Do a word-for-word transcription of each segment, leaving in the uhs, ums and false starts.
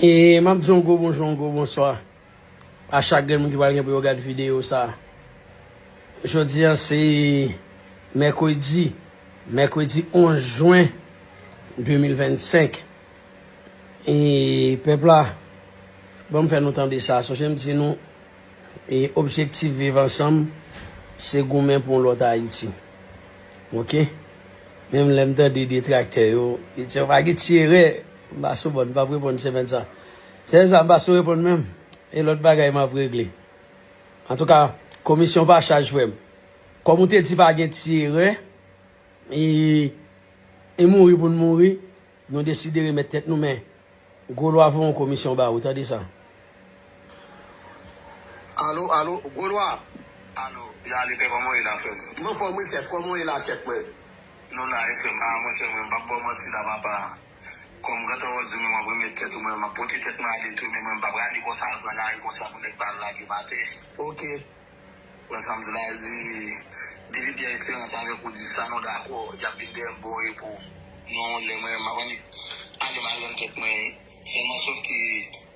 E m ap di yon gwo bonjou, yon gwo bonswa a chak grenn moun ki pral gen pou yo gad videyo sa a. Jodi a se mèkredi, mèkredi onz jen de mil vennsenk. E pèp la, ban m fè nou tande sa. Sonje m di nou, e objektif Viv Ansanm, se goumen pou yon lòt Ayiti. Oke? Menm lè m tande detraktè yo, yo di yo pa gen ti erè, m pa sou bòn, m p ap reponn semèn sa. Semèn sa, m pa sou reponn menm. E lòt bagay m ap regle. Antouka, komisyon pa chaj frè m. Kòm ou te di pa gen ti erè, e, e mouri pou n mouri, nou deside remèt tèt nou, men Gwo Lwa voye yon komisyon ba ou, tande sa. Alo, alo, Gwo Lwa. Alo, Yale, pè, kòman w ye la, frè m? M anfòm wi, chèf, kòman w ye la, chèf mwen? Nou la, wi, frè m. A, monchè, mwen, m p ap ba w manti la, papa. Kòm grantan w di mwen, m ap remèt tèt ou, mwen, m ap pote tèt mwen ale tou, men mwen, m p ap rale konsa, al pran lari konsa pou nèg pa al lage m atè. Oke. Wè sa m di la, di, depi Pierre Espérance avèk ou di sa, nou dakò, y ap vin dèyè m ba w repo. Non, lè mwen, m ap annik ale m al rann tèt mwen. Sèlman, sòf ke,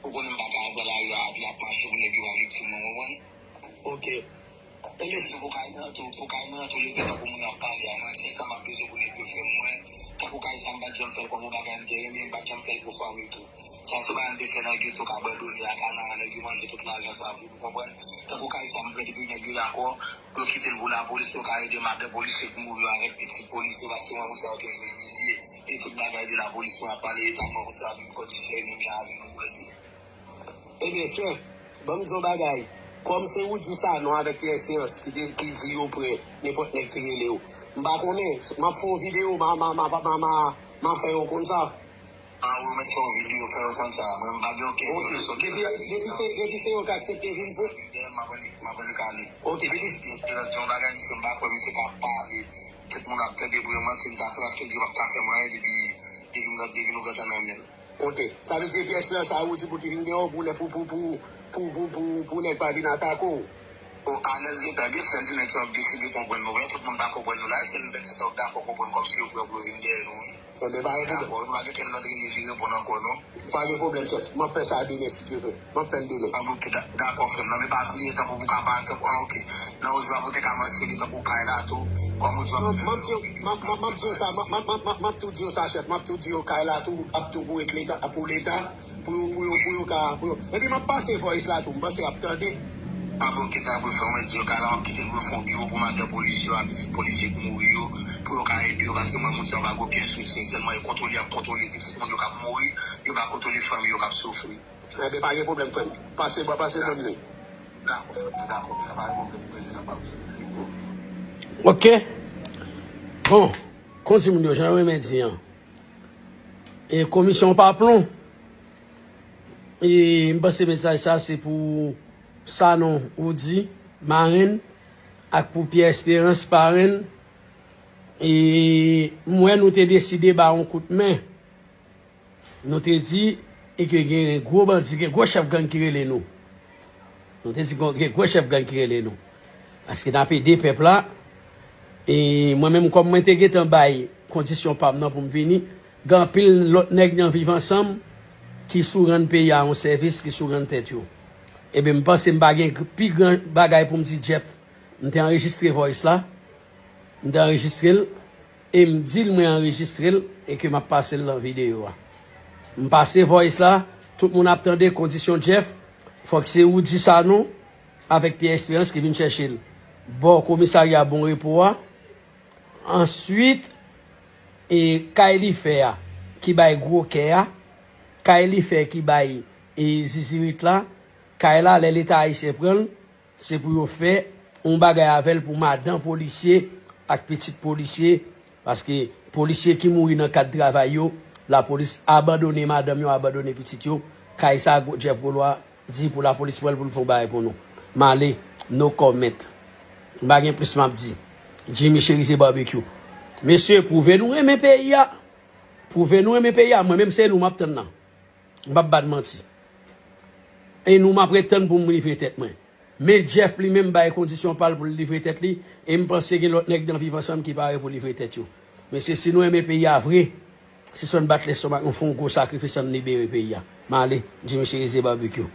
ou konnen m pa ka al pran lari a, epi ap mache pou nèg yo pa viktim nan, w konprann? Oke. Enben, si pou kay mwen an tou, pou kay mwen an tou, leve tankou moun ap pale a, mwen, se sa m ap bezwen pou nèg yo fè mwen. Tankou kay sa, m pa t janm fè l kòm yon bagay m te renmen, m pa t janm fè l pou fanmi tou. Sa se bagay m te fè nan geto k abandone a, Kanaan, nèg yo manje tout lajan sa pou nou konprann. Tankou kay sa, m prè depi nèg yo dakò, yo kite l pou lapolis, pou yo ka ede madan polisye k mouri yo avèk pitit polisye, paske mwen, moun sa yo toujou imilye, e tout bagay de lapolis, mwen ap pale eta mwen, moun sa yo vin kondisyonnen menm jan avè nou, mwen di. Ebyen, chèf, ban m di w yon bagay. Kòm se Roody Sanon avèk Pierre Espérance ki te, ki di yo prè, nenpòt nèg ki rele yo. M pa konnen, m ap fè yon videyo, m a, m a, m a, m a, m a, m a fè yo konn sa. A, ou mèt fè yon videyo, fè yo konn sa. Mwen, m pa gen okenn. Ok, depi, depi se, depi se yo k aksepte vin pou. M ap annik, m ap annik ale. Ok, depi. Pierre Espérance di yon bagay, misye, m pa kwè misye ka pale. Tout moun ap tande pou yo manti, m ta fè, paske li p ap ka fè m anyen depi, depi m, depi nou gentan nan men l. Ok. Sa vle di Pierre Espérance sa ou di pou ki vin gen yon boulè pou, pou, pou, pou, pou, pou, pou nèg pa vin atake w. O, alèz gentan, gen sèl de nèg sa w ap deside konprann nou. Wè, tout moun pa konprann nou la, e sèl nou menm sa w ap dakò konprann kòmsi yo pran pou yo vin dèyè nou, wi. Enben, pa gen pwoblèm. Dakò, nou pa gen kèl lòt rele li reponn ankò, non. Pa gen pwoblèm, chèf. M ap fè sa demen, si Dye vle. M ap fè l demen. A, ok, da-, dakò, frè m. Non, men pa bliye, tankou pou ka pa, tankou, a, ok. Nan yon jou a pou te ka mansyone tankou kay la tou. Kòm yon jou a. Non, m ap di yo, m ap, m ap, m ap di yo sa, m ap, m ap, m ap, m ap tou di yo sa, chèf. M ap tou di yo kay la tou, ap tou pou et leta, pou leta, pou yo, pou yo, pou yo ka, pou yo. Epi m ap pase voice la tou, m panse y ap tande. A, bon, ok, dakò, frè m, mwen di yo kay la, m ap kite l pou yo fè yon biwo pou madan polis yo, a pitit polisye k mouri yo, pou yo ka ede yo, paske mwen, moun sa yo pa gen okenn soutyen, sèlman yo kontwole, y ap kontwole pitit moun yo k ap mouri, yo pa kontwole fanmi yo k ap soufri. Enben, pa gen pwoblèm, frè m. Pase, pase ban m li. Dakò, frè m, dakò, pa gen pwoblèm, prezidan, pa gen pwoblèm. Ok. Bon, konn di moun yo, jan yo renmen di an. E komisyon pa plon. E m panse mesaj sa se pou Sanon Roody, marenn, ak pou Pierre Espérance, parenn. E m wè nou te deside ba yon kout men. Nou te di, e ke gen gwo bandi, gen gwo chèf gang ki rele nou. Nou te di, gen gwo chèf gang ki rele nou. Paske n ap ede pèp la. E mwen menm, kòm mwen te gentan bay kondisyon pa m nan pou m vini, gen anpil lòt nèg nan Viv Ansanm ki sou rann peyi a yon sèvis, ki sou rann tèt yo. Ebyen, m panse m pa gen pi gran bagay pou m di Jeff. M te anrejistre voice la. M te anrejistre l. E m di l mwen anrejistre l e ke m ap pase l nan videyo a. M pase voice la, tout moun ap tande kondisyon Jeff, fòk se Roody Sanon avèk Pierre Espérance ki vin chèche l bò komisarya Bon Repo a. Answit, e kay li fè a, ki bay gwo kè a, kay li fè ki bay, e zizirit la, kay la, lè Leta ayisyen pran l, se pou yo fè yon bagay avè l pou madan polisye ak pitit polisye, paske polisye ki mouri nan kad travay yo, lapolis abandone madanm yo, abandone pitit yo. Kay sa, Jeff Gwo Lwa di pou lapolis pran l pou l fè yon bagay pou nou. M ale, no comment. M pa gen plis m ap di. Jimmy Cherizier Barbecue. Mesye, pwouve nou renmen peyi a. Pwouve nou renmen peyi a. Mwen menm se nou m ap tann nan. M p ap bat manti. E nou m ap ret tann pou m livre tèt mwen. Men Jeff li menm bay kondisyon pa l pou l livre tèt li, e m panse gen lòt nèg nan Viv Ansanm ki pare pou livre tèt yo. Mesye, si nou renmen peyi a vre, Sispann bat lestomak nou, fè yon gwo sakrifis, ann libere peyi a. M ale, m di mesye Rize Barbecue.